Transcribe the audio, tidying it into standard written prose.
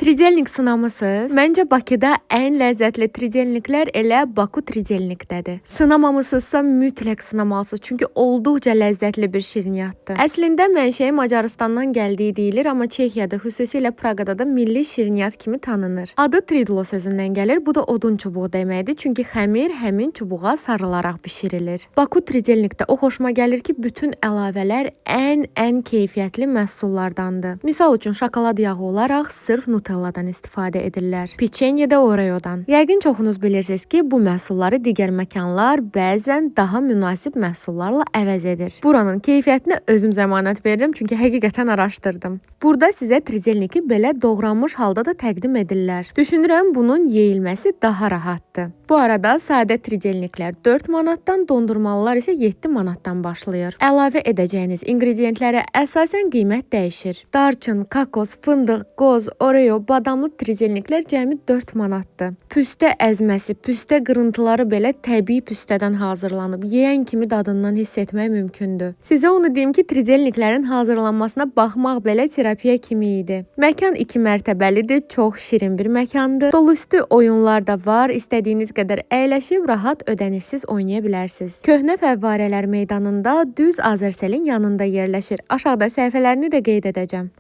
Tridelnik sınamısınız? Məncə Bakıda ən ləzzətli tridelniklər elə Baku Tridelnikdədir. Sınamamısınızsa mütləq sınamalısınız, çünki olduqca ləzzətli bir şirniyyatdır. Əslində mənşəyi Macarıstandan gəldiyi deyilir, amma Çexiyada, xüsusilə Praqada da milli şirniyyat kimi tanınır. Adı tridlo sözündən gəlir. Bu da odun çubuğu deməkdir, çünki xəmir həmin çubuğa sarılaraq bişirilir. Baku Tridelnikdə o xoşuma gəlir ki, bütün əlavələr ən keyfiyyətli məhsullardandır. Misal üçün şokolad yağı olaraq sırf Nutelladan istifadə edirlər. Piçenye də Oreodan. Yəqin çoxunuz bilirsiniz ki, bu məhsulları digər məkanlar bəzən daha münasib məhsullarla əvəz edir. Buranın keyfiyyətinə özüm zəmanət verirəm, çünki həqiqətən araşdırdım. Burada sizə tridelniki belə doğranmış halda da təqdim edirlər. Düşünürəm bunun yeyilməsi daha rahatdır. Bu arada sadə tridelniklər 4 manatdan, dondurmalılar isə 7 manatdan başlayır. Əlavə edəcəyiniz inqrediyentlərə əsasən qiymət dəyişir. Darçın, kokos, fındıq, qoz, Oreo, badamlı tridelniklər cəmi 4 manatdır. Püstə əzməsi, püstə qırıntıları belə təbii püstədən hazırlanıb. Yeyən kimi dadından hiss etmək mümkündür. Sizə onu deyim ki, tridelniklərin hazırlanmasına baxmaq belə terapiya kimi idi. Məkan 2 mərtəbəlidir, çox şirin bir məkandır. Stolüstü oyunlar da var. İstədiyiniz qədər əyləşib rahat ödənişsiz oynaya bilərsiniz. Köhnə Fəvvarələr meydanında düz Azərselin yanında yerləşir. Aşağıda səhifələrini də qeyd edəcəm.